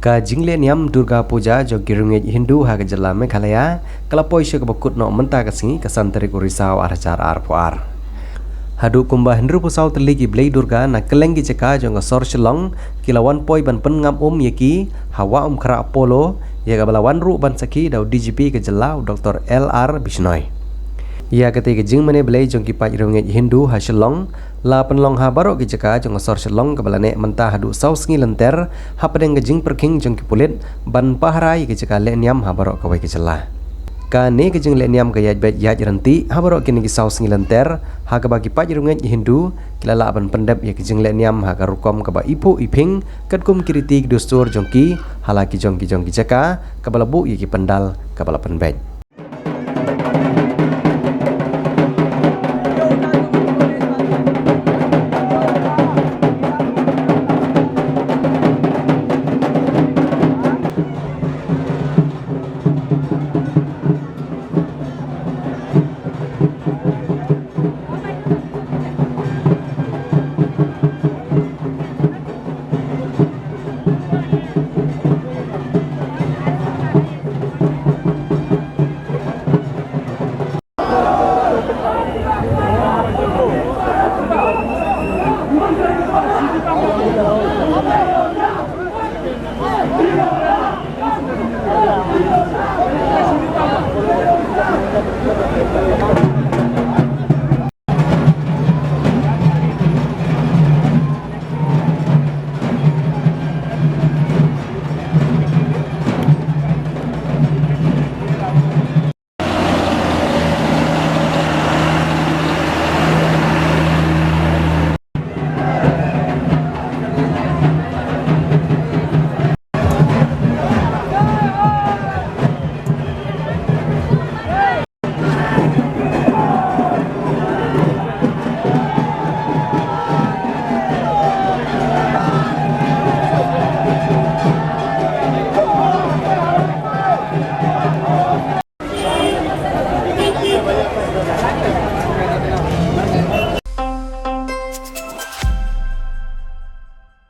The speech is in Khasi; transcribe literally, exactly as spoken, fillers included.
Ka jinglehniam Durga Puja jong ki riewngeit Hindu ha ka jylla Meghalaya ka la poi sha kaba kut noh mynta ka sngi, ka san tarik u Risaw ar hajar arphew ar. Haduh kumba hynriewphew saw tylli ki blei Durga na kylleng ki jaka jong ka sor Shillong ki la wan poi ban pynngam um ïa ki ha Wah Umkhrah Polo, ïa kaba la wan ruh ban sakhi da u D G P ka jylla, u Doctor L R Bishnoi. Ïa katei ka jingmane blei jong ki paid riewngeit Hindu ha Shillong la pynlong ha baroh ki jaka jong ka sor Shillong, kaba la neh mynta haduh saw sngi lynter hapdeng ka jingpyrkhing jong ki pulit ban pahara ïa ki jaka lehniam ha baroh kawei ka jylla. Kane ka jinglehniam ka ïaid beit ïaid ryntih ha baroh kine ki saw sngi lynter, ha kaba ki paid riewngeit Hindu ki la lah ban pyndep ïa ka jinglehniam ha ka rukom kaba iphuh iphieng, katkum ki riti ki dustur jong ki, ha la ki jong ki jong ki jaka, kaba la buh ïa ki pandal kaba la pynbeit.